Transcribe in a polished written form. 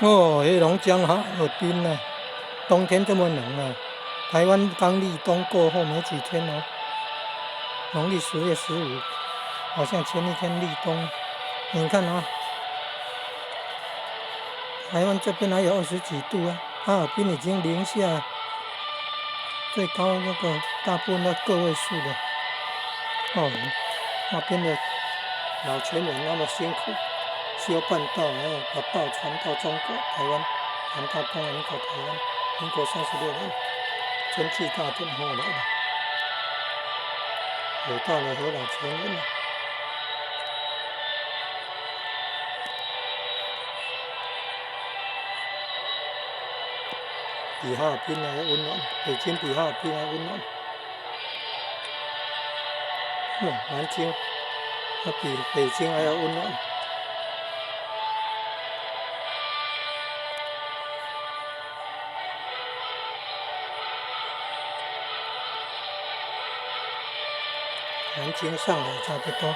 哦，黑龍江哈爾濱啊，冬天這麼冷啊！台灣剛立冬過後沒幾天哦，農曆10月15，好像前一天立冬。你看啊，台灣這邊還有20幾度啊，哈爾濱已經零下，最高那個大部分都個位數的。哦，那邊的老前人那麼辛苦，修辦道，還要把道傳到中國台灣，傳到中華民國台灣，民國36年，春季大典後來了，偉大的何老前人啊！比哈爾濱還溫暖，北京比哈爾濱還溫暖。哦，南京，它比北京還要溫暖。南京、上海差不多。